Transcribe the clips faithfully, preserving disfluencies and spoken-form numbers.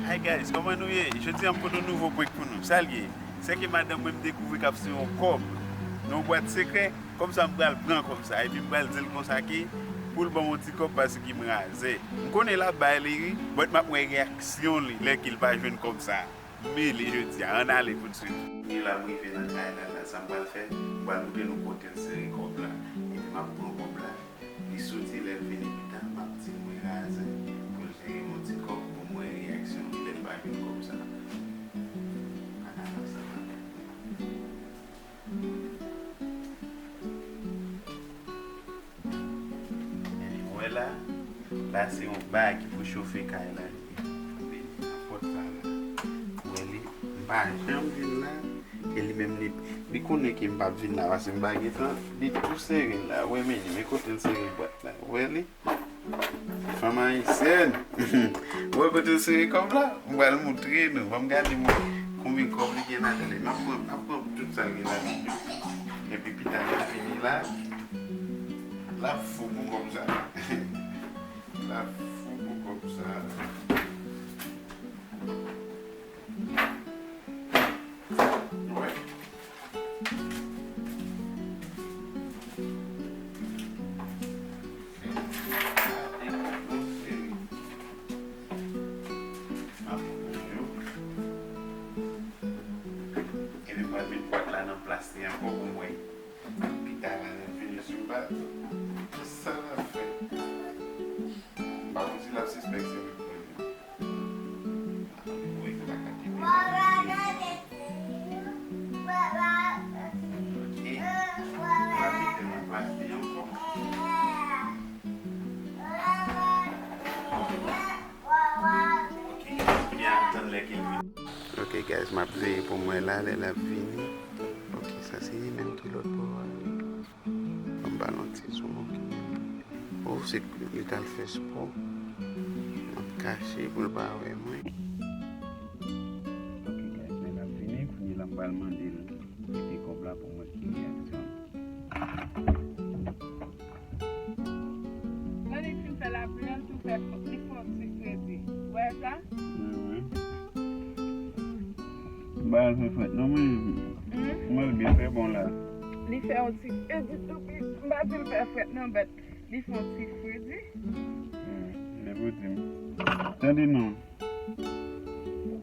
Hi guys, kòman nou ye? Jodi a m pote yon nouvo prank pou nou. Sa l ye? Se ke madanm mwen m dekouvri k ap siyen yon kòb nan yon bwat sekrè. Kòm sa m pral pran kòb sa epi m pral di l konsa ke pou l ban m yon ti kòb paske m razè. M konnen l ap bay li wi, but m ap wè reyaksyon li lè ke l pa jwenn kòb sa. M mele jodi a, ann ale pou n swiv. Kounye la m rive nan kay la, la sa m pral fè, m pral montre nou kote l sere kòb la. Epi m ap pran kòb la. Li soti lè l vini pita, m ap di l mwen razè pou l jere m yon ti kòb pou m wè reyaksyon li lè l pa jwenn kòb sa. Ann al ansanm avè m. Ebyen, w wè la, la se yon ba ki pou chofe kay la. Li nan pòt la la. Ou wè li, m pa janm vin la. E li menm li, li konnen ke m p ap vin la paske m pa gen tan. Li tou sere la. Ou wè men li, men kote l sere bwat la. Ou wè li? Fanm ayisyèn. Ou wè kote l sere kòb la? M pral montre nou. Ban m gade mwen konbyen kòb li gen ladan li. M ap pran, m ap pran tout sa l gen ladan li. Epi pita lè l fini la, l ap fou pou kòb sa. L ap fou pou kòb sa. Wè. Epi m pral met bwat la nan plas li ankò pou m wè. Pita la, lè l vini sou m pa, sa l ap fè. M pa konn si l ap sispèk se mwen k pran li. Anmwey, m pa ka kenbe sa. Ok. M ap mete l nan plas li ankò. Ok, kounye a, ann tann lè ke l vini. Ok, guys, m ap veye pou m wè la, lè l ap vini. Ok, sa se li menm ki lòt bò a. Ban m ba l yon ti zoom, ok. Oh, se li t al fè spò. M ap kache pou l pa wè mwen. Ok, guys, lè l ap vini, kounye a la m pral mande l kite kòb la pou m wè ki reyaksyon l. Lè li fin fè lapli an, tou fè, li fè yon ti fredi. Ou wè sa? Wi, wi. M pa al fè frèt non, men mwen l byen fè bon la. Li fè yon ti fredi tou, m pa di l fè frèt non, but li fè yon ti fredi. Hmm, men pou di m. Tande non.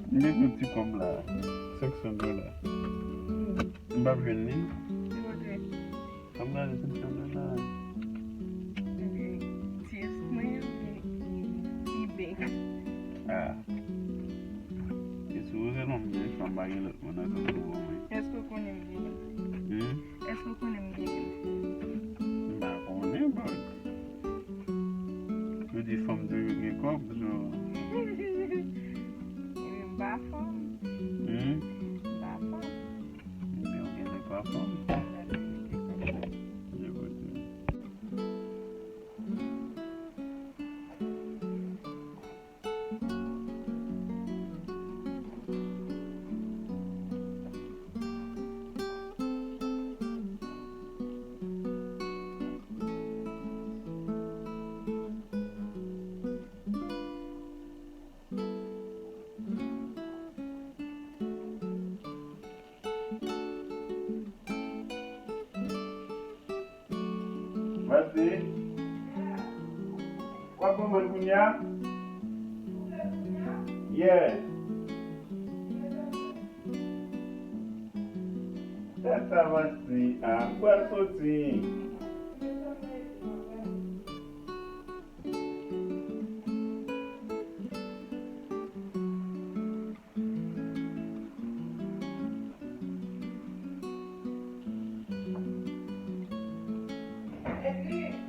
M bezwen ti kòb la. Senk san dola. M p ap jwenn li. Ki kote? Sa m gade senk san dola. Ti espri oubyen ti bank? Ah. E sou rezo non m gen, fanm pa gen lòt moun nan zòn pou mwen. Èske w konnen m gen? Hmm? Èske w konnen m gen? M pa konnen, but yo di fanm toujou gen kòb, so. Ebyen, m pa fanm. Hmm? M pa fanm. Ebyen, ou gen lè pa fanm. Je vous dis. Mèsi. W ap ban mwen l kounye a? Yeah. Tèt sa Mèsi a, m pral soti.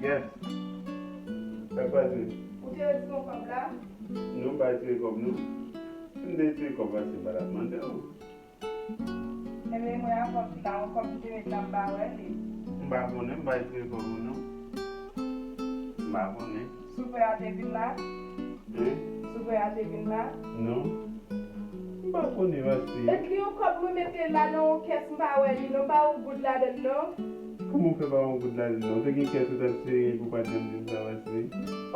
Yes. Sa k pase? Ou te retire yon kòb la? Non, m pa retire kòb, non. Si m te retire kòb la, se m pa t ap mande w. Ebyen, mwen avè w ki la, yon kòb m te met la, m pa wè li. M pa konnen, m pa retire kòb ou, non. M pa konnen. Souflè a te vin la? Hein? Souflè a te vin la? Non. M pa konnen, Mèsi. Èske yon kòb mwen mete la nan yon kès, m pa wè li, non, m pa wè goud ladann, non? Kòman w fè pa wè yon goud ladan l? Ou te gen kès ou t ap sere pou patnè m di m sa pase?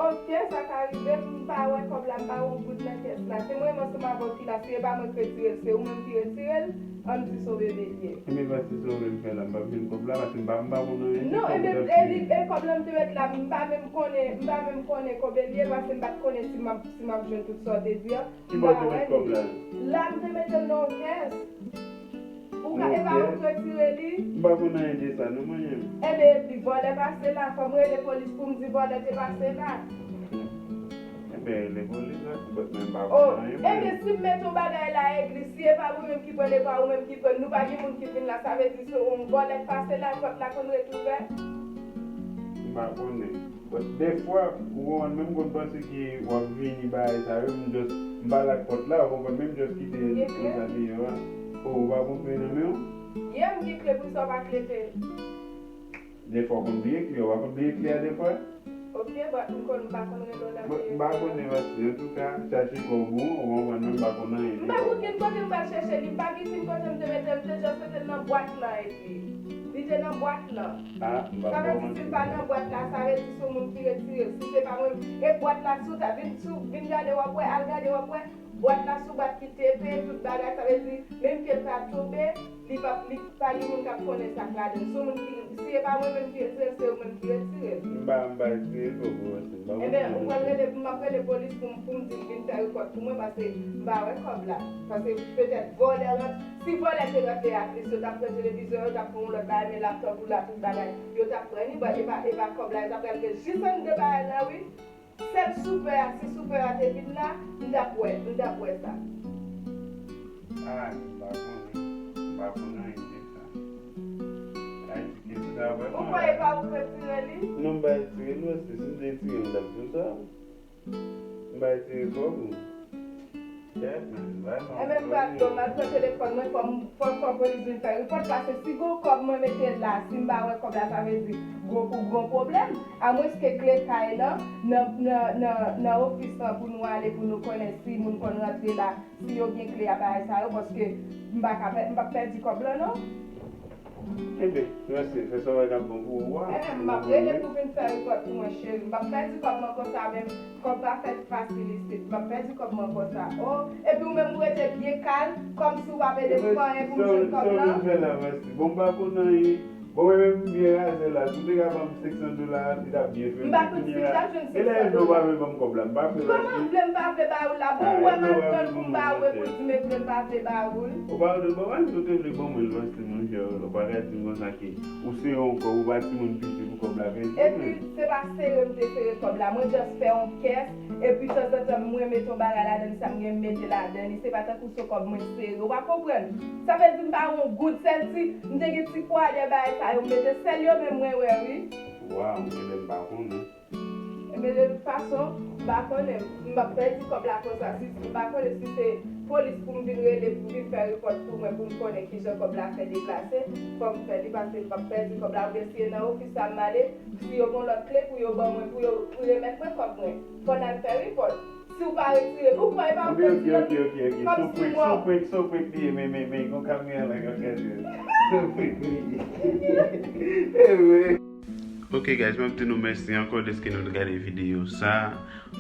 Ok, sa ka rive, m pa wè kòb la, m pa wè yon goud nan kès la. Se mwen menm ansanm avè w ki la, si e pa mwen k retire l, se ou menm ki retire l, ann di se w bebe l ye. Ebyen, pase sa w vle m fè la, m p ap jwenn kòb la, pase m pa, m pa konn anyen. Non, ebyen, e li, e kòb la m te met la, m pa menm konnen, m pa menm konnen kote l ye, pase m pa t konnen si m ap, si m ap jwenn tout sa w te di a. Ki bò w te met kòb la? La, m te mete l nan yon kès. Ou ka, e pa ou k retire li? M pa konn anyen de sa, non, mwen menm. Ebyen, epi vòlè pase la, fò m rele polis pou m di vòlè te pase la. Ebyen, rele polis la, men m pa konn anyen, mwen. Ebyen, si m mete yon bagay la, epi si e pa ou menm ki pran l, e pa ou menm ki pran l, nou pa gen moun ki vin la, sa vle di se yon vòlè k pase la, pòt la konn ret ouvè? M pa konnen. But dèfwa, ou konprann, menm konn panse ke w ap vini bagay sa yo, m just, m pa lak pòt la, ou konprann, men m just kite l konsa deyò a. Oh, ou pa pran kle nan men w? Yeah, m gen kle, poukisa w pa klepe l? Dèfwa w konn bliye kle, ou pa konn bliye kle a dèfwa? Ok, but m konn, m pa konn rele w la. But m pa konnen, paske antouka, chache kòb ou, ou konprann, men m pa konn anyen de kòb ou. M pa konn gen kote m pral chèche li, m pa gen kote m te mete l, m te just mete l nan bwat lan epi. Li te nan bwat lan. Ah, m pa. Sa vle di si l pa nan bwat la, sa vle di se yon moun ki retire l. Si se pa mwen, e bwat la sou ta, vin sou, vin gade w ap wè, al gade w ap wè. Bwat la sou bwat ki tepe, tout bagay, sa vle di, menm ke l ta tonbe, li pa, li pa gen moun k ap konnen sa k ladan l. Se yon moun ki, si e pa mwen menm ki retire l, se ou menm ki retire l. M pa, m pa retire l, poko, m pa konn. Ebyen, ou pral rele, m ap rele polis pou m, pou m di l vin fè repòt pou mwen, paske m pa wè kòb la. Paske petèt vòlè rantre. Si vòlè te rantre, at least yo t ap pran televizyon, yo t ap pran yon lòt bagay, men laptòp ou la, tout bagay, yo t ap pran li, but e pa, e pa kòb la, yo t ap pral gen jis anndan bagay la, wi. Sèl soupè a, si soupè a te vin la, m t ap wè, m t ap wè sa. Ah, m pa konnen, m pa konn anyen de sa. Ay, di ki sa vrèman. Ou kwè e pa ou k retire li? Non, m pa retire l, paske si m te retire l, m t ap di w sa. M pa retire kòb ou. Ebyen, m pral dòmi, m al pran telefòn mwen, fò m, fò, fò polis vin fè repòt, paske si gon kòb mwen mete la, si m pa wè kòb la, sa vle di gon pou gon pwoblèm. Amwenske kle kay lan, nan, nan, nan, nan ofis lan pou nou ale, pou nou konnen si moun konn rantre la, si yo gen kle a bagay sa yo, paske m pa ka pè-, m p ap pèdi kòb lan, non. Ebyen, mèsi. Fè sa w wè k ap bon pou ou a. Ebyen, m ap rele pou vin fè repòt pou mwen, cheri. M p ap pèdi kòb mwen konsa menm. Kòb pa fèt fasil isit. M p ap pèdi kòb mwen konsa. Oh, epi ou menm ou rete byen kalm, kòmsi ou p ap ede m fè anyen pou m jwenn kòb lan. Sa w vin fè la, mèsi. Bon, m pa konn anyen. Bon, mwen menm m byen razè la. Si w te ka ban m senk san dola, li t ap byen fè. M pa konn si m t ap jwenn senk san dola. E lè yo pa vle ban m kòb la, m pa vle. Kòman m vle m pa vle ba ou la? Bon, ou wè m al pran l pou m ba ou, epi w di m e vle m pa vle ba ou l. Ou pa vle ban mwen, si w te vle ban mwen l, paske monchè, ou pa ka di m konsa ke ou sere yon kòb, ou pa timoun piti pou kòb la, men. Epi, se pa sere m te sere kòb la, mwen just fè yon kès, epi tanzantan mwen mete yon bagay ladan li, sa m gen m mete ladan li, se pa tankou se yon kòb mwen sere, ou pa konprann? Sa vle di m pa yon goud, sèl ti, m te gen ti pwa de bagay sa yo, m mete sèl yo menm mwen wè, wi. Waw, ebyen m pa konnen. Ebyen, de tout fason, m pa konnen, m ap pèdi kòb la konsa. Si, m pa konnen si se polis pou m vin rele, pou vin fè repòt pou mwen, pou m konnen kijan kòb la fè deplase. Fò m fè li, paske m p ap pèdi kòb la. Oubyen si e nan ofis la m ale, si yo gen lòt kle pou yo ban mwen, pou yo, pou remèt mwen kòb mwen, fò n al fè repòt. Si w pa retire l, ou kwè e pa ou k retire l? Ok, ok, ok, ok. Kòmsi mwen. Se yon prank, se yon prank, se yon prank li ye, men, men, men, gon kamera la k ap gade. Se yon prank li ye. Anyway. Ok, guys, m ap di nou mèsi ankò dèske nou t gade videyo sa.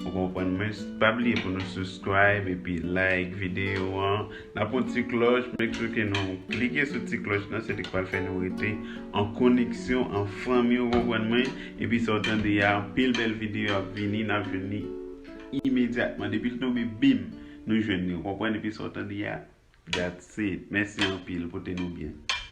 Ou konprann mwen. Pa bliye pou nou subscribe epi like videyo an. N ap pran ti klòch, make sure ke nou klike sou ti klòch lan, se li k pral fè nou rete an koneksyon, an fanmi, ou konprann mwen. Epi sa w tande a, anpil bèl videyo ap vini, n ap jwenn li imedyatman. Depi l tonbe, bim, nou jwenn li, ou konprann? Epi sa w tande a, that's it. Mèsi anpil, pote nou byen.